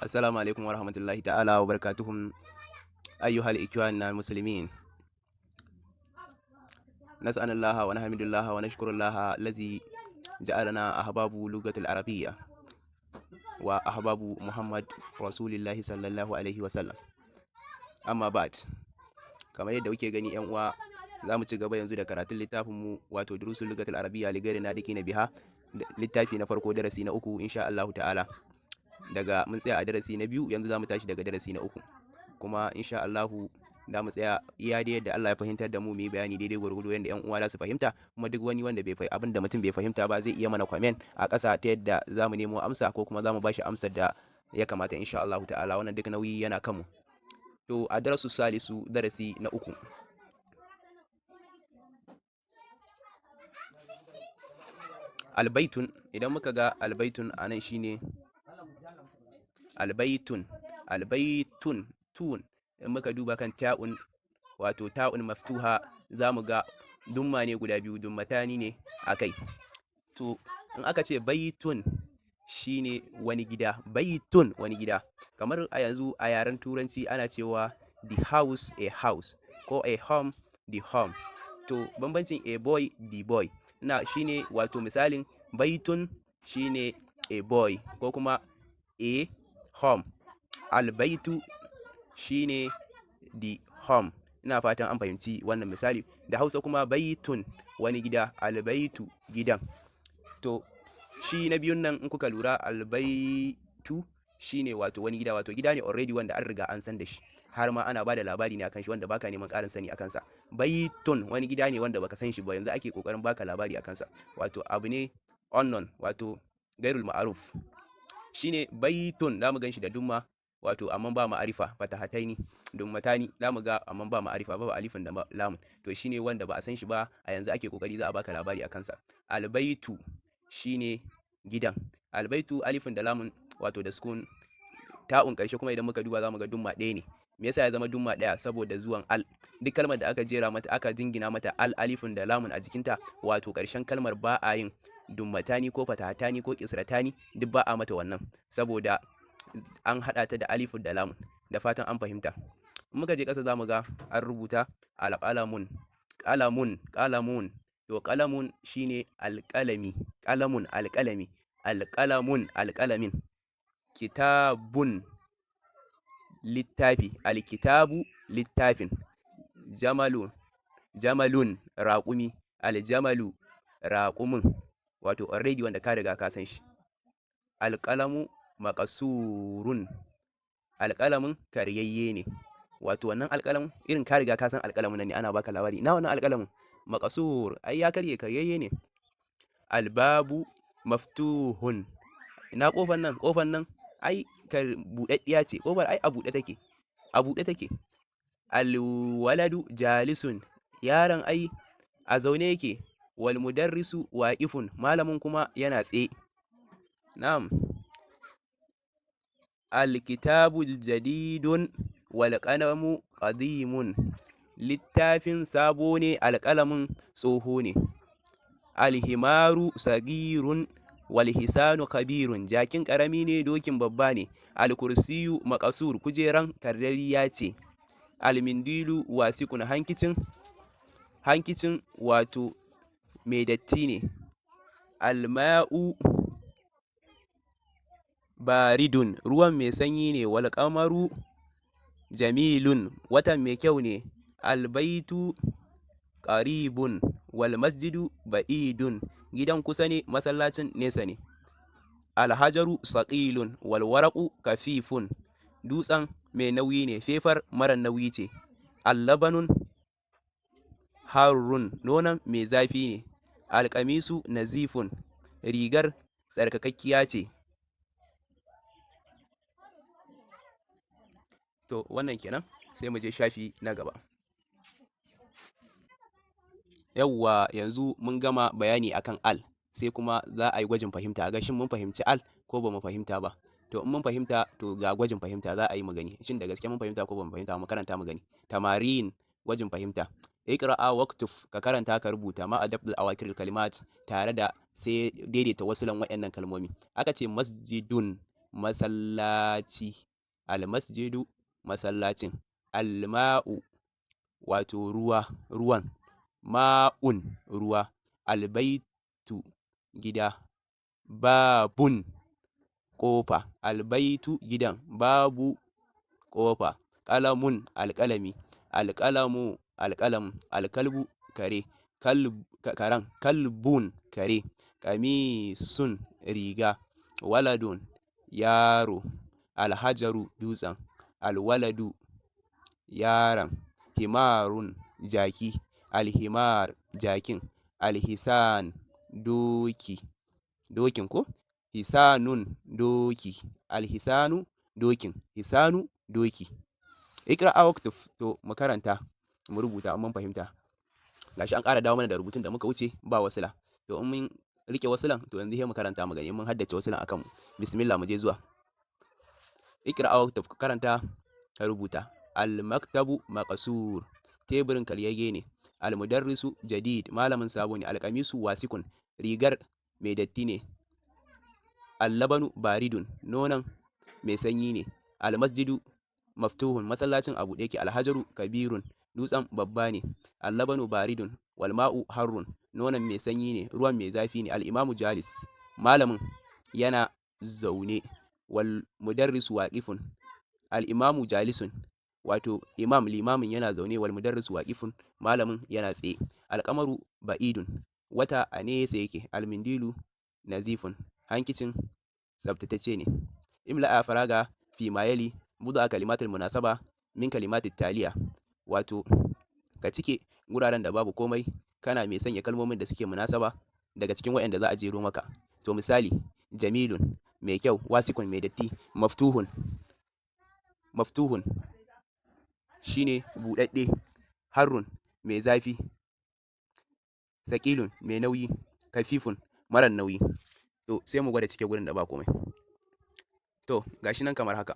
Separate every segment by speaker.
Speaker 1: Assalamu alaikum warahmatullahi ta'ala wa barakatuhum ayyuhal ikwanna muslimin. Nas'alullaha wa nahmidullaha wa nashkurullaha allazi ja'alana ahbabu lugatil arabiyya wa ahbabu Muhammad rasulillahi sallallahu alaihi wa sallam. Amma ba'd, kamar yadda kuke gani, yan uwa, za mu ci gaba yanzu da karatun littafin mu, wato Durusul Lugatil Arabiyya li Ghairi Nadiqina Biha, littafi na farko, darasi na uku, insha Allahu ta'ala. Daga mun tsaya a darasi na biyu, yanzu za mu tashi daga darasi na uku. Kuma insha Allahu za mu tsaya iya da yadda Allah ya fahimtar da mu, mu yi bayani daidai gwargwado yadda yan uwa za su fahimta. Kuma duk wani wanda bai abin da mutum bai fahimta ba, zai iya mana comment a ƙasa ta yadda za mu nemo amsa ko kuma za mu bashi amsar da ya kamata, insha Allahu ta'ala. Wannan duk nauyi yana kanmu. To, a darasu salisu, darasi na uku. Albaitun, idan muka ga albaitun a nan, shine albaitun, albaitun, tun. In muka duba kan ta'un, wato ta'un maftuha, za mu ga dumma ne guda biyu, dummatani ne a kai. To, in aka ce baitun, shine wani gida. Baitun, wani gida. Kamar a yanzu a yaren Turanci ana cewa the house, a house, ko a home, the home. To, bambancin a boy, the boy na shine, wato misalin baitun shine a boy ko kuma a home, albaitu shine the home. Ina fatan an fahimci wannan misali. Da Hausa kuma, baitun wani gida, albaitu gidan. To, shi na biyun nan, in kuka lura, albaitu shine wato wani gida, wato gida ne already wanda an riga an san da shi, har ma ana bada labari ne akan shi, wanda baka neman ƙarin sani akan sa. Baitun wani gida ne wanda baka san shi ba, yanzu ake kokarin baka labari akan sa, wato abu ne unknown, wato gairul ma'aruf. Shine baitun, zamu gan shi da dumma, wato amma ba ma'arifa, fatahataini, dummatani zamu ga, amma ba ma'arifa, ba alifin da lamun. To, shine wanda ba a san shi ba, a yanzu ake kokari za a baka labari akan sa. Albaitu shine gidan. Albaitu, alifin da lamun, wato da sukun. Ta'un karshe kuma, idan muka duba, zamu ga dumma ɗaya ne. Me yasa ya zama dumma ɗaya? Saboda zuwan al. Duk kalmar da aka jera mata, aka jingina mata al, alifin da lamun a jikinta, wato karshen kalmar ba a yin dummatani ko fatahatani ko kisratani, duk ba a mata wannan, saboda an haɗa ta da alifin da lamun. Da fatan an fahimta. In muka je ƙasa, zamu ga an rubuta alƙalamun, qalamun, qalamun. To, qalamun shine alƙalami, qalamun alƙalami, alƙalamun alƙalamin. Kitabun littafi, alkitabu littafin. Jamalun, jamalun raƙumi, aljamalu raƙumin, wato already wanda ka riga ka san shi. Alƙalamu maqasurun, alƙalamin karyayye ne. Wato wannan alƙalamin, irin ka riga ka san alƙalamin nan ne, ana baka labari ina wannan alƙalamin. Maqasur, ai ya karye, karyayye ne. Albabu maftuhun, ina ƙofar nan? Ƙofar nan ai buɗaɗɗiya ce, ƙofar ai a buɗe take, a buɗe take. Alwaladu jalisun, yaron ai a zaune yake. Wal mudarrisu waqifun, malamin kuma yana tsaye. Na'am. Alkitabu jadidun wal qalamu qadimun, littafin sabo ne, alƙalamin tsoho ne. Alhimaru sagirun wal hisanu kabirun, jakin ƙarami ne, dokin babba ne. Alkursiyu maqasur, kujeran karyayya ce. Almindilu wasiqun, hankicin, hankicin wato mai datti ne. Alma'u baridun, ruwan mai sanyi ne. Wal qamaru jamilun, watan mai kyau ne. Albaitu qaribun wal masjidu ba'idun, gidan kusa ne, masallacin nesa ne. Alhajaru saqilun wal waraqu kafifun, dutsen mai nauyi ne, fefar mara nauyi ce. Allabanun harrun, nonon mai zafi ne. Alƙamisu nazifun, rigar tsarkakakkiya ce. To, wannan kenan, sai mu je shafi na gaba. Yawwa, yanzu mun gama bayani akan al, sai kuma za a yi gwajin fahimta, ga shin mun fahimci al ko ba mu fahimta ba. To, in mun fahimta, to ga gwajin fahimta za a yi mu gani shin da gaske mun fahimta ko ba mu fahimta. Mu karanta mu gani. Tamarin, gwajin fahimta. Iqra'a waktuf, ka karanta ka rubuta, ma adabtul awakir kalimat, tare da sai daidaita wasulan waɗannan kalmomi. Aka ce masjidun. Masallaci. Almasjidu, masallacin. Alma'u, wato ruwa, ruwan. Ma'un, ruwa. Albaitu, gida. Babun, ƙofa. Albaitu, gidan. Babu, ƙofa. Ƙalamun, alƙalami. Alƙalamu, alƙalamin. Alkalbu, kare. Karen. Kalbun, kare. Ƙamisun, riga. Waladun, yaro. Alhajaru, dutsen. Alwaladu, yaron. Himarun, jaki. Alhimar, jakin. Alhisan, doki. Dokin ko? Hisanun, doki. Alhisanu, dokin. Hisanu, doki. Iqra waktub, to mu karanta mu rubuta in mun fahimta. Gashi an ƙara dawo mana da rubutun da muka wuce ba wasila. To in mun rike wasilan, to yanzu sai mu karanta mu gani mun haddace wasilan akan mu. Bismillah, mu je zuwa. Iqra waktub, karanta ka rubuta. Al-maktabu maqsur, teburin karyayye ne. Al-mudarrisu jadid, malamin sabo ne. Al-qamisu wasikun, rigar mai datti ne. Al-labanu baridun, nonon mai sanyi ne. Al-masjidu maftuhun, masallacin a buɗe yake. Al-hajaru kabirun, dutsen babba ne. Al-labanu baridun wal ma'u harrun, nonon mai sanyi ne, ruwan mai zafi ne. Al-imamu jalis, malamin yana zaune. Wal mudarrisu waqifun. Al-imamu jalisun, wato imam, limamin yana zaune. Wal mudarrisu waqifun, malamin yana tsaye. Al-qamaru ba'idun, wata a nesa yake. Al-mindilu nazifun, hankicin tsaftatacce ne. Imla'a faraga fi ma yali buda kalimatul munasaba min kalimatit taliya, wato ka cike guraren da babu komai kana mai sanya kalmomin da suke munasaba daga cikin waɗanda za a jero maka. To misali, jamilun, mai kyau. Wasikun, mai datti. Maftuhun, maftuhun shine buɗaɗɗe. Harrun, mai zafi. Saƙilun, mai nauyi. Kafifun, marar nauyi. To sai mu gwada cike gurin da ba komai. To gashi nan kamar haka.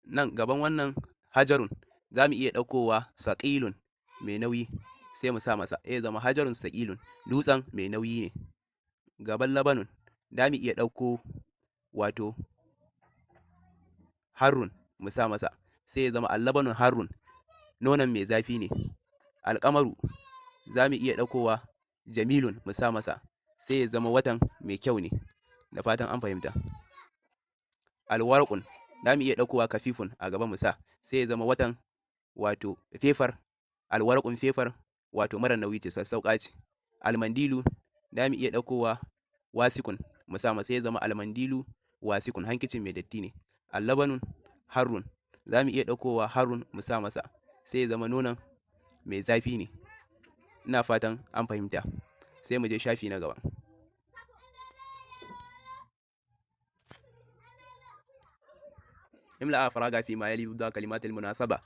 Speaker 1: Nan gaban wannan hajarun za mu iya ɗaukowa saƙilun, mai nauyi, sai mu sa masa, ya zama hajarun saƙilun, dutsen mai nauyi ne. Gaban labanun za mu iya ɗauko wato harrun mu sa masa, sai ya zama allabanun harrun, nonon mai zafi ne. Alƙamaru za mu iya ɗaukowa jamilun mu sa masa, sai ya zama watan mai kyau ne. Da fatan an fahimta. Alwarqun za mu iya ɗaukowa kafifun a gaba mu sa, sai ya zama watan wato fefar. Alwarqun, fefar wato mara nauyi ce, sassauƙa ce. Almandilu za mu iya ɗaukowa wasikun mu sa masa, sai ya zama almandilu wasikun, hankicin mai datti ne. Allabanun harrun za mu iya ɗaukowa harrun mu sa masa, sai ya zama nonon mai zafi ne. Ina fatan an fahimta. Sai mu je shafi na gaba. Imla'a faraga fi ma yali da kalimatul munasaba,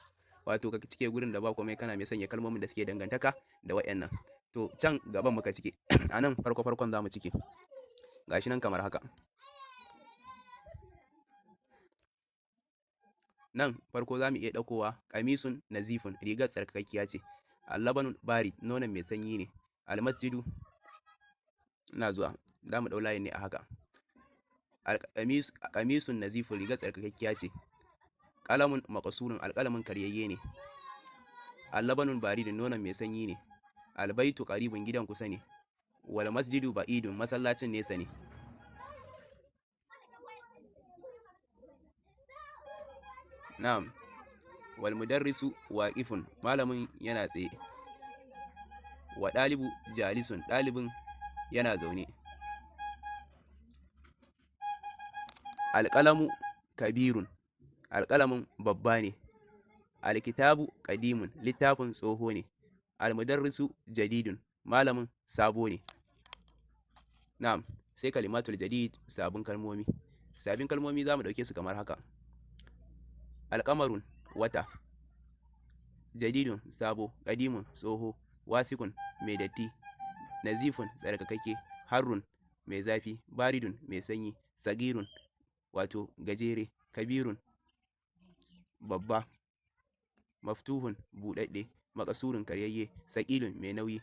Speaker 1: wato ka cike gurin da ba komai kana mai sanya kalmomin da suke dangantaka da wayannan. To can gaban muka cike, a nan farko farkon zamu cike. Gashi nan kamar haka. Nan farko zamu iya ɗaukowa qamisun nazifun, rigar tsarkakakkiya ce. Allabanun barid, nonon mai sanyi ne. Almasjidu, ina zuwa, zamu ɗau layin ne a haka. Qamisun nazifun, rigar tsarkakakkiya ce. Qalamun maqsurun, alƙalamin karyayye ne. Allabanun baridun, nonon mai sanyi ne. Albaitu qaribun, gidan kusa ne. Wal masjidu ba'idun, masallacin nesa ne. Na'am. Wal mudarrisu waqifun, malamin yana tsaye. Wa ɗalibu jalisun, ɗalibin yana zaune. Alƙalamu kabirun, alƙalamin babba ne. Alkitabu qadimun, littafin tsoho ne. Almudarrisu jadidun, malamin sabo ne. Na'am, sai kalimatul jadid, sabon kalmomi. Sabin kalmomi zamu ɗauke su kamar haka. Alƙamarun, wata. Jadidun, sabo. Qadimun, tsoho. Wasikun, mai datti. Nazifun, tsarkakakke. Harrun, mai zafi. Baridun, mai sanyi. Sagirun, wato gajere. Kabirun, babba. Maftuhun, buɗaɗɗe. Maqsurun, karyayye. Saƙilun, mai nauyi.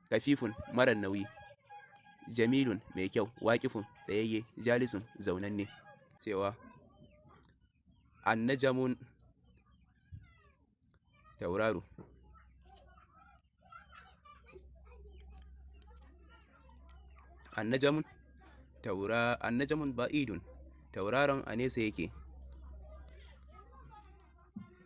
Speaker 1: Kafifun, marar nauyi. Jamilun mai kyau, waƙifun tsayayye, jalisun zaunanne. Cewa annajamun tauraro. Annajamun taura annajamun ba'idun, tauraron a nesa yake.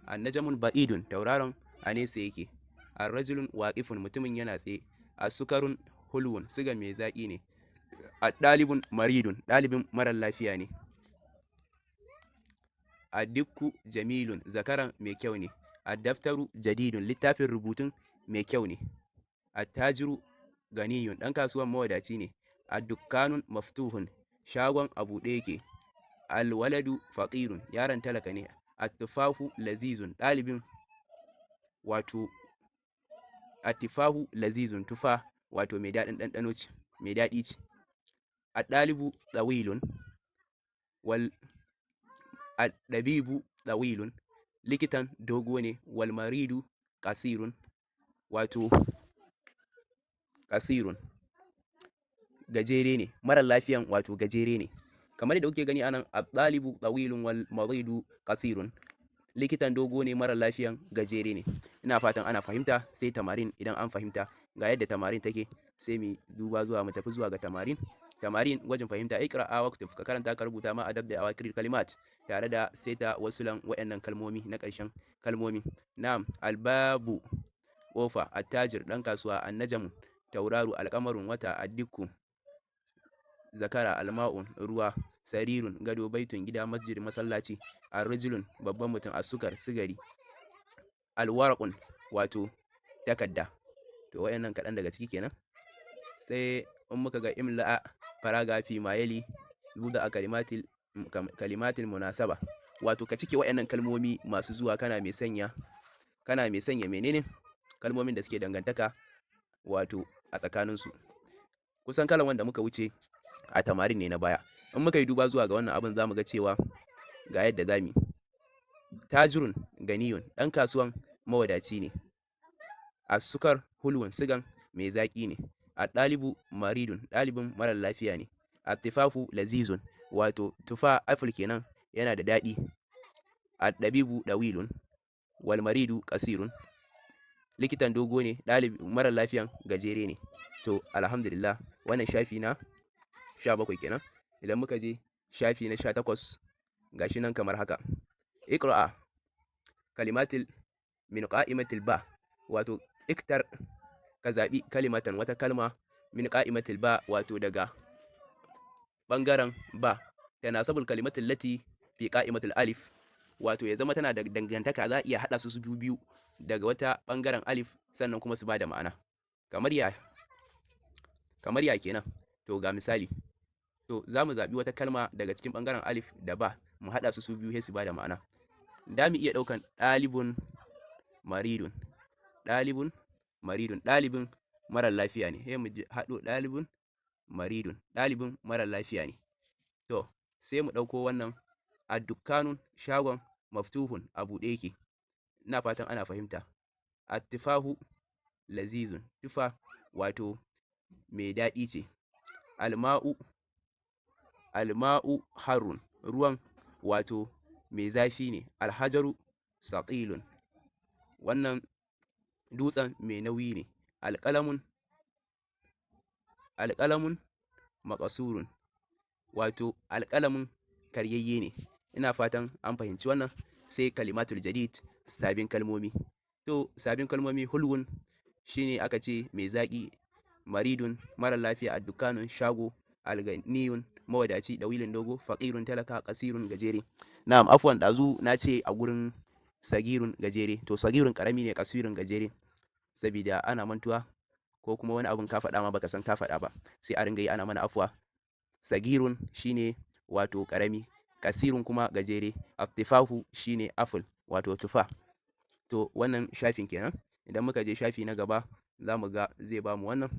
Speaker 1: Annajamun ba'idun, tauraron a nesa yake. Arrajulun waqifun, mutumin yana tsaye. Asukarun hulwun, siga mai zaƙi ne. Ɗalibun maridun, ɗalibin marar lafiya ne. Addikku jamilun, zakaran mai kyau ne. Addaftaru jadidun, littafin rubutun mai kyau ne. Attajiru ganiyun, ɗan kasuwan mawadaci ne. Addukkanun maftuhun, shagon a buɗe yake. Alwaladu faqirun, yaron talaka ne. Attufahu lazizun, ɗalibin wato attifahu lazizun, tufa wato mai daɗin ɗanɗano ce, mai daɗi ce. Addalibu tsawilun wal addabibu tsawilun, likitan dogo ne. Wal maridu qasirun, wato qasirun gajere ne, mara lafiyan wato gajere ne. Kamar yadda kuke gani anan, at-talibu tawilun wal maridu qasirun, likitan dogo ne, mara lafiyan gajere ne. Ina fatan ana fahimta. Sai tamarin, idan an fahimta ga yadda tamarin take, sai mu duba zuwa mu tafi zuwa ga tamarin. Tamarin gwajin fahimta. Iqra waktub, ka karanta ka rubuta ma adab da awakir kalimat tare da saita wasulan wayannan kalmomi na ƙarshen kalmomi. Na'am, albabu kofa, attajir dan kasuwa, annajamu tauraro, alqamarun wata, addikku zakara, alma'un ruwa, sarirun gado, baitun gida, masjid masallaci, arrajulun babban mutum, asukar sigari, alwaraqun wato takadda. To wayannan kaɗan daga ciki kenan. Sai in muka ga imla'a faraga fi ma yali buda a kalimatil kalimatil munasaba, wato ka cike wayannan kalmomi masu zuwa kana mai sanya menene kalmomin da suke dangantaka wato a tsakaninsu. Kusan kalan wanda muka wuce a tamarin ne na baya. In muka yi duba zuwa ga wannan abin, zamu ga cewa ga yadda zamu yi. Tajirun ganiyun, ɗan kasuwan mawadaci ne. Asukar hulwun, sigan mai zaƙi ne. Aɗalibu maridun, ɗalibin marar lafiya ne. Attifafu lazizun, wato tufa apple kenan, yana da daɗi. Addabibu dawilun wal maridu qasirun, likitan dogo ne, ɗalibi marar lafiyan gajere ne. To alhamdulillah, wannan shafi na 17 kenan. Idan muka je shafi na 18, gashi nan kamar haka. Iqra'a kalimatil min qa'imatil ba, wato iktar ka zaɓi kalimatan wata kalma min qa'imatil ba, wato daga ɓangaren ba, tanasabul kalimatul lati fi qa'imatil alif, wato ya zama tana da dangantaka, za a iya haɗa su su biyu biyu daga wata ɓangaren alif, sannan kuma su bada ma'ana. Kamar ya kenan? To ga misali. To za mu zaɓi wata kalma daga cikin ɓangaren alif da ba, mu haɗa su su biyu sai su bada ma'ana. Da mu iya ɗaukan ɗalibun maridun, ɗalibun maridun, ɗalibin marar lafiya ne. Sai mu haɗo ɗalibun maridun, ɗalibin marar lafiya ne. To sai mu ɗauko wannan addukkanun, shagon, maftuhun a buɗe yake. Ina fatan ana fahimta. Attifahu lazizun, tufa wato mai daɗi ce. Alma'u alma'u harun, ruwan wato mai zafi ne. Alhajaru saqilun, wannan dutsen mai nauyi ne. Alqalamun alqalamun maqasurun, wato alƙalamin karyayye ne. Ina fatan an fahimci wannan. Sai kalimatul jadid, sabin kalmomi. To sabin kalmomi, hulwun shine aka ce mai zaƙi, maridun mara lafiya, addukanun shago, alganiyun mawadaci, dawilin dogo, faqirun talaka, qasirun gajere. Na'am, afwan, ɗazu na ce a gurin sagirun gajere, to sagirun karami ne, kasirun gajere, sabida ana mantuwa ko kuma wani abun ka faɗa ma baka san ka faɗa ba, sai a ringa yi ana mana afwa. Sagirun shine wato karami, kasirun kuma gajere, attifahu shine apple wato tufa. To wannan shafin kenan. Idan muka je shafi na gaba, za mu ga zai bamu wannan,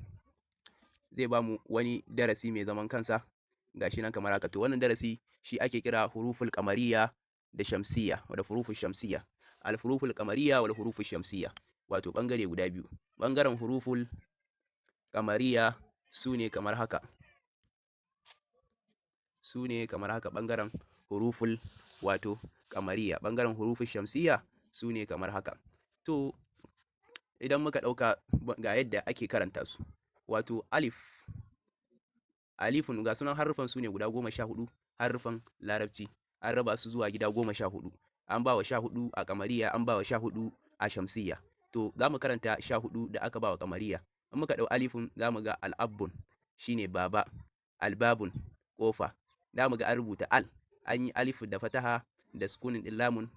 Speaker 1: zai bamu wani darasi mai zaman kansa, gashi nan kamar haka. To wannan darasi shi ake kira huruful qamariyya da shamsiyya, da huruful shamsiyya, al huruful qamariyya wal huruful shamsiyya, wato bangare guda biyu. Bangaren huruful qamariyya su ne kamar haka. Su ne kamar haka ɓangaren huruful wato ƙamariya. Ɓangaren huruful shamsiyya su ne kamar haka. To idan muka ɗauka ga yadda ake karanta su. Wato alif, alifun ga sunan haruffan su ne guda 14 haruffan Larabci. An raba su zuwa gida 14. An ba wa 14 a ƙamariya, an ba wa 14 a shamsiyya. To za mu karanta 14 da aka ba wa ƙamariya. In muka ɗau alifun za mu ga al'abbun shine baba, albabun ƙofa. Za mu ga an rubuta al, an yi alifu da fataha da sukunin ɗin lamun,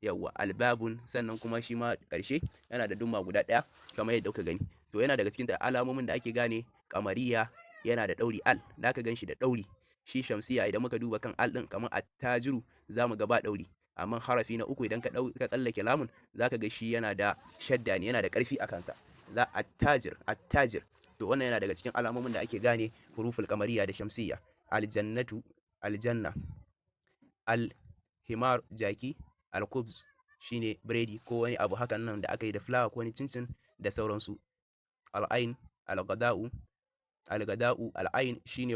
Speaker 1: yawwa albabun, sannan kuma shi ma ƙarshe yana da dumma guda ɗaya kamar yadda kuka gani. To yana daga cikin alamomin da ake gane ƙamariya yana da ɗauri al, za ka gan shi da ɗauri. Shi shamsiyya idan muka duba kan al ɗin kamar attajiru za mu ga ba ɗauri. Amma harafi na uku idan ka tsallake lamun za ka ga shi yana da shadda ne, yana da ƙarfi a kansa. Za attajir, attajir. To wannan yana daga cikin alamomin da ake gane huruful ƙamariya da shamsiyya. Aljannatu, aljanna. Alhimar, jaki. Alkubz shine biredi ko wani abu hakan nan da aka yi da fulawa ko wani cincin da sauransu. Al'ain, algada'u, algada'u, al'ain shine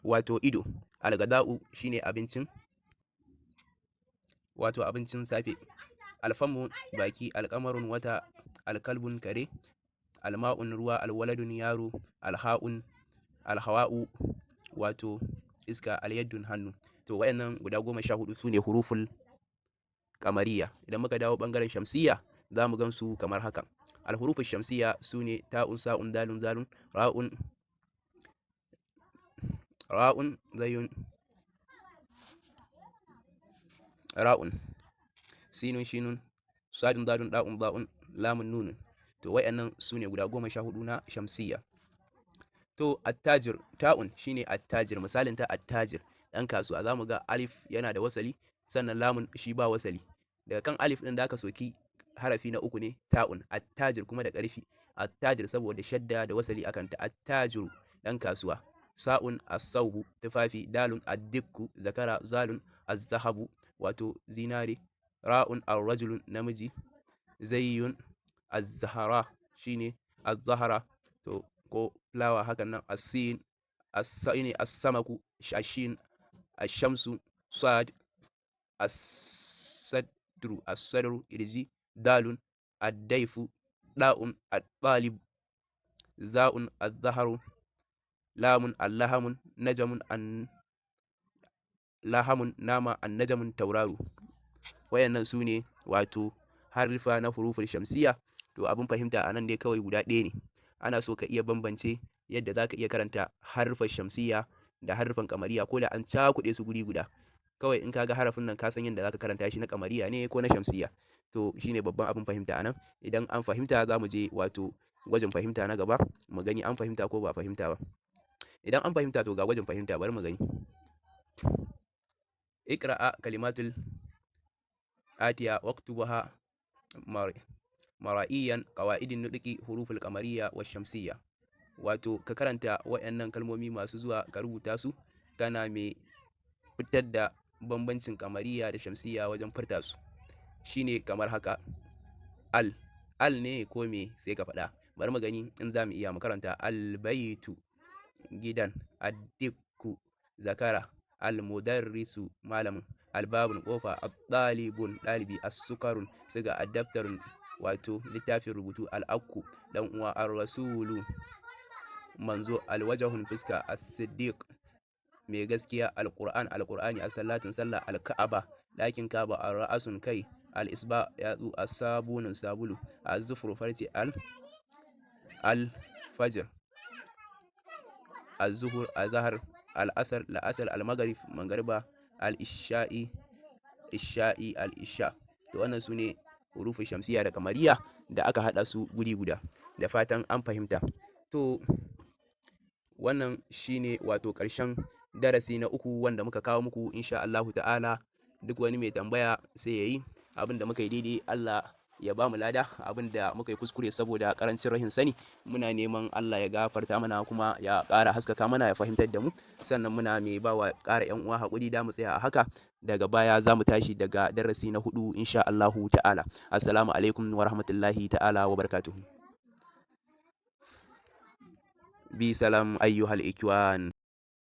Speaker 1: wato ido. Algada'u shine abincin, wato abincin safe. Alfamu baki, alƙamarun wata, alkalbun kare, alma'un ruwa, alwaladun yaro, alha'un, alhawa'u wato iska, alyaddun hannu. To wayannan guda 14 su ne huruful ƙamariya. Idan muka dawo ɓangaren shamsiyya za mu gan su kamar haka. Alhuruful shamsiyya su ne ta'un, sa'un, dalun, zalun, ra'un, ra'un, zayun, ra'un, sinun, shinun, sadun, dadun, da'un, ba'un, lamun, nunun. To wayannan su ne guda 14 na shamsiyya. To attajir, ta'un shine attajir, misalin ta attajir, ɗan kasuwa. Za mu ga alif yana da wasali, sannan lamun shi ba wasali. Daga kan alif ɗin da aka soki harafi na uku ne ta'un, attajir kuma da ƙarfi. Attajir saboda shadda da wasali akan ta, attajiru ɗan kasuwa. Sa'un as-saubu tufafi, dalun addikku zakara, zalun az-zahabu wato zinare, ra'un ar-rajulun namiji, zayyun az-zahara shine az-zahara to ko fulawa hakan nan, as-sin as-sa'ini as-samaku, ashin ash-shamsu, sad as-sadru, as-sadru irji, dalun ad-daifu, da'un at-talib, za'un az-zaharu, lamun allahamun, najamun an lahamun nama, annajamun tauraro. Wayannan su ne wato haruffa na huruful shamsiyya. To abin fahimta a nan dai kawai guda ɗaya ne. Ana so ka iya bambance yadda za ka iya karanta haruffan shamsiyya da haruffan ƙamariya ko da an cakuɗe su guri guda. Kawai in ka ga harafin nan ka san yadda za ka karanta shi, na ƙamariya ne ko na shamsiyya. To shine babban abin fahimta a nan. Idan an fahimta za mu je wato gwajin fahimta na gaba, mu gani an fahimta ko ba fahimta ba. Idan an fahimta to ga gwajin fahimta, bari mu gani. Iqra'a kalimatul atiya waktubaha mara'iyan qawaidin nutqi huruful qamariyya wash shamsiyya. Wato ka karanta wayannan kalmomi masu zuwa ka rubuta su kana mai fitar da bambancin ƙamariya da shamsiyya wajen furta su. Shine kamar haka. Al, al ne ko me sai ka faɗa. Bari mu gani in za mu iya mu karanta. Albaitu gidan, addikku zakara, almudarrisu malamin, albabun ƙofa, at-talibun ɗalibi, as-sukarun siga, addaftarun wato littafin rubutu, al'akku dan uwa, ar-rasulu manzo, alwajahun fuska, as-siddiq mai gaskiya, alqur'an alqur'ani, as-salatin sallah, al-ka'aba ɗakin ka'aba, ar-ra'asun kai, al-isba yatsu, as-sabunun sabulu, az-zufru farce, al al-fajr, az-zuhur azhar, al-asr la'asar, al-maghrib magriba, al-isha'i isha'i, al-isha. To wannan su ne hurufin shamsiyya da kamariya da aka haɗa su guri guda. Da fatan an fahimta. To wannan shine wato ƙarshen darasi na uku wanda muka kawo muku insha Allahu ta'ala. Duk wani mai tambaya sai ya yi. Abin da muka yi daidai Allah ya ba mu lada, abin da muka yi kuskure saboda ƙarancin rahin sani muna neman Allah ya gafarta mana kuma ya ƙara haskaka mana ya fahimtar da mu. Sannan muna mai ba wa ƙara ƴan uwa haƙuri, da mu tsaya a haka, daga baya za mu tashi daga darasi na huɗu insha Allahu ta'ala. Assalamu alaikum wa rahmatullahi ta'ala wa barakatuhu. Bi salam ayyuhal ikwan.